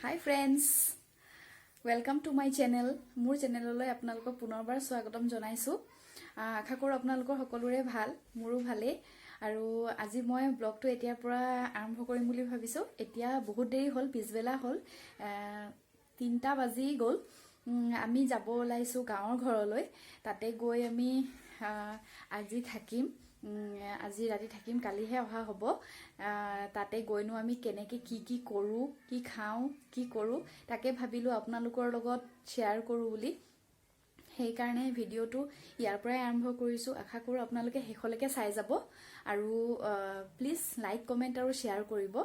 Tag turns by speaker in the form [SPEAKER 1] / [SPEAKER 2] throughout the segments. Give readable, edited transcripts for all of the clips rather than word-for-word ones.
[SPEAKER 1] Hi friends, welcome to my channel. মোৰ চেনেললৈ আপোনালোকক পুনৰবাৰ স্বাগতম জনাইছোঁ। আশা কৰোঁ আপোনালোকৰ সকলোৰে ভাল, মোৰো ভালেই। আৰু আজি মই ব্লগটো এতিয়াৰ পৰা আৰম্ভ কৰিম বুলি ভাবিছোঁ। এতিয়া বহুত দেৰি হ'ল, পিছবেলা হ'ল, 3টা বাজি গ'ল। আমি যাব ওলাইছোঁ গাঁৱৰ ঘৰলৈ। তাতে গৈ আমি আজি থাকিম, আজি ৰাতি থাকিম, কালিহে অহা হ'ব। তাতে গৈনো আমি কেনেকৈ কি কি কৰোঁ, কি খাওঁ, কি কৰোঁ, তাকে ভাবিলোঁ আপোনালোকৰ লগত শ্বেয়াৰ কৰোঁ বুলি। সেইকাৰণে ভিডিঅ'টো ইয়াৰ পৰাই আৰম্ভ কৰিছোঁ। আশা কৰোঁ আপোনালোকে শেষলৈকে চাই যাব আৰু প্লিজ লাইক, কমেণ্ট আৰু শ্বেয়াৰ কৰিব।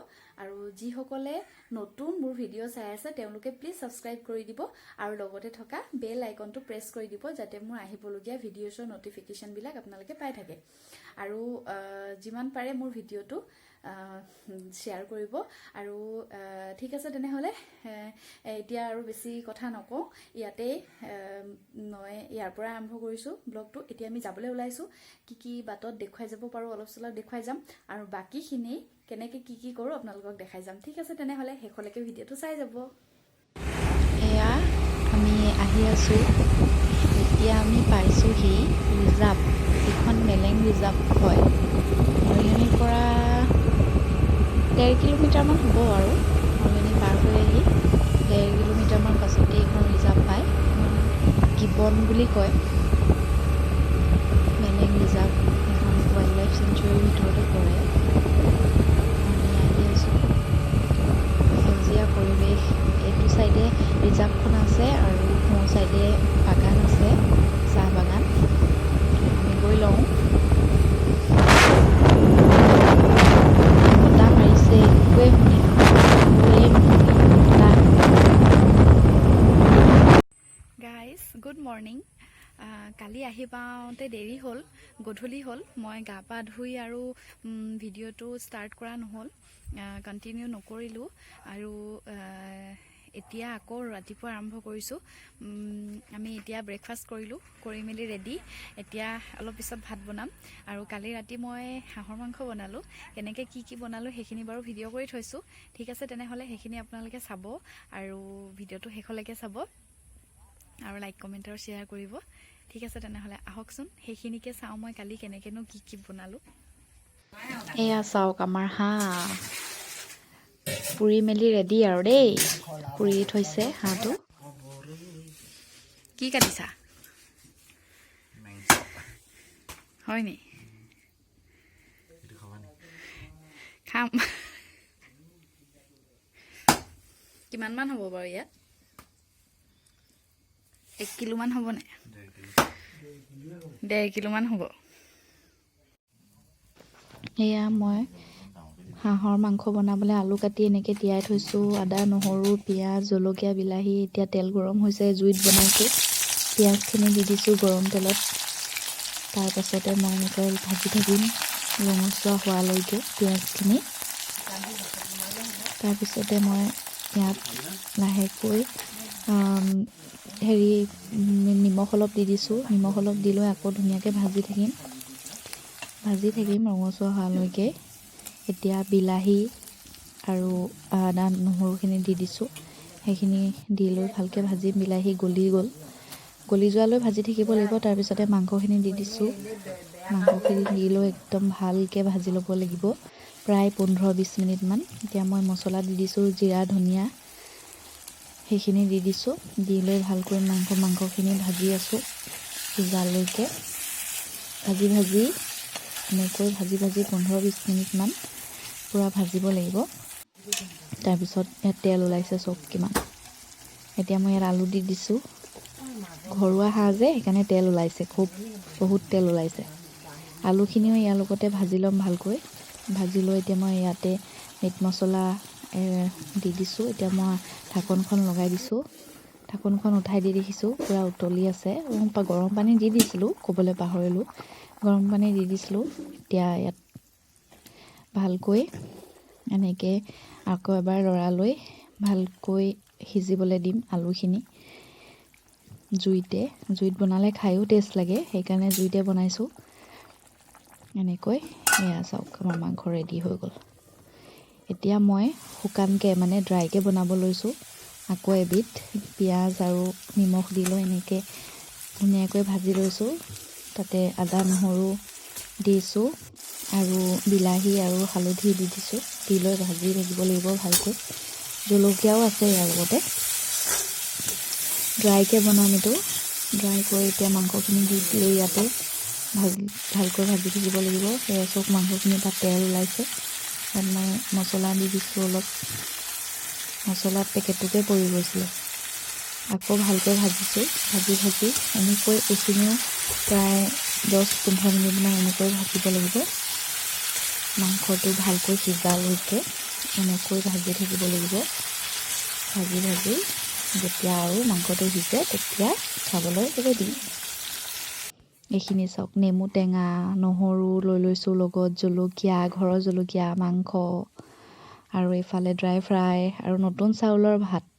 [SPEAKER 1] আৰু যিসকলে নতুন মোৰ ভিডিঅ' চাই আছে, তেওঁলোকে প্লিজ ছাবস্ক্ৰাইব কৰি দিব আৰু লগতে থকা বেল আইকনটো প্ৰেছ কৰি দিব, যাতে মোৰ আহিবলগীয়া ভিডিঅ'ছৰ ন'টিফিকেশ্যনবিলাক আপোনালোকে পাই থাকে। আৰু যিমান পাৰে মোৰ ভিডিঅ'টো শ্বেয়াৰ কৰিব। আৰু ঠিক আছে তেনেহ'লে, এতিয়া আৰু বেছি কথা নকওঁ। ইয়াতেই মই ইয়াৰ পৰা আৰম্ভ কৰিছোঁ ব্লগটো। এতিয়া আমি যাবলৈ ওলাইছোঁ। কি কি বাটত দেখুৱাই যাব পাৰোঁ, অলপ চলপ দেখুৱাই যাম আৰু বাকীখিনি কেনেকৈ কি কি কৰোঁ আপোনালোকক দেখাই যাম। ঠিক আছে তেনেহ'লে, শেষলৈকে ভিডিঅ'টো চাই যাব।
[SPEAKER 2] এয়া আমি আহি আছোঁ। এতিয়া আমি পাইছোঁহি ৰিজাৰ্ভ। এইখন মেলেং ৰিজাৰ্ভ হয়। মৰিয়নিৰ পৰা 1.5 কিলোমিটাৰমান হ'ব আৰু মৰিয়নি পাৰ হৈ আহি 1.5 কিলোমিটাৰমান পাছতে এইখন ৰিজাৰ্ভ পায়। এইখন গিবন বুলি কয়, মেলেং ৰিজাৰ্ভ। এইখন ৱাইল্ড লাইফ চেঞ্চুৰীৰ ভিতৰতে পৰে। আমি আহি আছোঁ। সেউজীয়া পৰিৱেশ। এইটো চাইডে ৰিজাৰ্ভখন আছে আৰু সোঁ চাইডে বাগান আছে, চাহ বাগান। আমি গৈ লওঁ। বতাহ মাৰিছে, একোৱে শুনি নহয়, একোৱে নুশুনি বতাহ।
[SPEAKER 1] Guys, good morning. কালি আহি পাওঁতে দেৰি হ'ল, গধূলি হ'ল। মই গা পা ধুই আৰু ভিডিঅ'টো ষ্টাৰ্ট কৰা নহ'ল, কণ্টিনিউ নকৰিলোঁ। আৰু এতিয়া আকৌ ৰাতিপুৱা আৰম্ভ কৰিছোঁ। আমি এতিয়া ব্ৰেকফাষ্ট কৰিলোঁ, কৰি মেলি ৰেডি। এতিয়া অলপ পিছত ভাত বনাম। আৰু কালি ৰাতি মই হাঁহৰ মাংস বনালোঁ। কেনেকৈ কি কি বনালোঁ, সেইখিনি বাৰু ভিডিঅ' কৰি থৈছোঁ। ঠিক আছে তেনেহ'লে, সেইখিনি আপোনালোকে চাব আৰু ভিডিঅ'টো শেষলৈকে চাব আৰু লাইক, কমেণ্ট আৰু শ্বেয়াৰ কৰিব। ঠিক আছে তেনেহ'লে, আহকচোন সেইখিনিকে চাওঁ, মই কালি কেনেকৈনো কি কি বনালোঁ।
[SPEAKER 2] এয়া চাওক, আমাৰ হাঁহ পুৰি মেলি ৰেডি আৰু দেই। পুৰি থৈছে হাঁহটো।
[SPEAKER 1] কি কাটিছা?
[SPEAKER 3] মাংস।
[SPEAKER 1] হয় নি?
[SPEAKER 3] এইটো খাবা নি?
[SPEAKER 1] খাম। কিমানমান হ'ব বাৰু ইয়াত? 1 কিলোমান হ'বনে?
[SPEAKER 3] 1.5 কিলো।
[SPEAKER 1] 1.5 কিলোমান হ'ব।
[SPEAKER 2] এয়া মই হাঁহৰ মাংস বনাবলৈ আলু কাটি এনেকৈ তিয়াই থৈছোঁ, আদা, নহৰু, পিঁয়াজ, জলকীয়া, বিলাহী। এতিয়া তেল গৰম হৈছে, জুইত বনাইছোঁ। পিঁয়াজখিনি দি দিছোঁ গৰম তেলত। তাৰপাছতে মই এনেকৈ ভাজি থাকিম ৰঙচুৱা হোৱালৈকে পিঁয়াজখিনি। তাৰপিছতে মই ইয়াত লাহেকৈ হেৰি নিমখ অলপ দি দিছোঁ। নিমখ অলপ দি লৈ আকৌ ধুনীয়াকৈ ভাজি থাকিম, ভাজি থাকিম ৰঙচুৱা হোৱালৈকে। এতিয়া বিলাহী আৰু আদা, নহৰুখিনি দি দিছোঁ। সেইখিনি দি লৈ ভালকৈ ভাজিম। বিলাহী গলি গ'ল, গলি যোৱালৈ ভাজি থাকিব লাগিব। তাৰপিছতে মাংসখিনি দি দিছোঁ। মাংসখিনি দি লৈ একদম ভালকৈ ভাজি ল'ব লাগিব প্ৰায় 15-20 মিনিটমান। এতিয়া মই মছলা দি দিছোঁ, জিৰা, ধনিয়া সেইখিনি দি দিছোঁ। দি লৈ ভালকৈ মাংসখিনি ভাজি আছোঁ সিজালৈকে। ভাজি ভাজি, এনেকৈ ভাজি ভাজি 15-20 মিনিটমান পূৰা ভাজিব লাগিব। তাৰপিছত ইয়াত তেল ওলাইছে চব কিমান। এতিয়া মই ইয়াত আলু দি দিছোঁ। ঘৰুৱা হাঁহ যে, সেইকাৰণে তেল ওলাইছে খুব, বহুত তেল ওলাইছে। আলুখিনিও ইয়াৰ লগতে ভাজি ল'ম ভালকৈ। ভাজি লৈ এতিয়া মই ইয়াতে মিট মছলা দি দিছোঁ। এতিয়া মই ঢাকনখন লগাই দিছোঁ। ঢাকনখন উঠাই দি দেখিছোঁ পূৰা উতলি আছে। গৰম পানী দি দিছিলোঁ, ক'বলৈ পাহৰিলোঁ, গৰম পানী দি দিছিলোঁ। এতিয়া ইয়াত ভালকৈ এনেকৈ আকৌ এবাৰ লৰাই ভালকৈ সিজিবলৈ দিম আলুখিনি জুইতে। জুইত বনালে খায়ো টেষ্ট লাগে, সেইকাৰণে জুইতে বনাইছোঁ এনেকৈ। এয়া চাওক, আমাৰ মাংস ৰেডি হৈ গ'ল। এতিয়া মই শুকানকৈ, মানে ড্ৰাইকৈ বনাব লৈছোঁ। আকৌ এবিধ পিঁয়াজ আৰু নিমখ দি লৈ এনেকৈ ধুনীয়াকৈ ভাজি লৈছোঁ। তাতে আদা নহৰু দিছোঁ আৰু বিলাহী আৰু হালধি দি দিছোঁ। দি লৈ ভাজি থাকিব লাগিব ভালকৈ। জলকীয়াও আছে ইয়াৰ লগতে। ড্ৰাইকৈ বনাম এইটো। ড্ৰাই কৰি এতিয়া মাংসখিনি দি দিলোঁ ইয়াতে। ভাজি, ভালকৈ ভাজি থাকিব লাগিব। সেয়া চাওক, মাংসখিনিৰ পৰা তেল ওলাইছে। ইয়াত মই মছলা দি দিছোঁ অলপ। মছলা পেকেটটোকে পৰি গৈছিলে। আকৌ ভালকৈ ভাজিছোঁ। ভাজি ভাজি এনেকৈ এইখিনিও প্ৰায় 10-15 মিনিটমান এনেকৈ ভাজিব লাগিব। মাংসটো ভালকৈ সিজালৈকে এনেকৈ ভাজি থাকিব লাগিব। ভাজি ভাজি যেতিয়া আৰু মাংসটো সিজে, তেতিয়া খাবলৈ ৰেডি। এইখিনি চাওক, নেমু টেঙা, নহৰু লৈ লৈছোঁ, লগত জলকীয়া, ঘৰৰ জলকীয়া, মাংস আৰু এইফালে ড্ৰাই ফ্ৰাই আৰু নতুন চাউলৰ ভাত।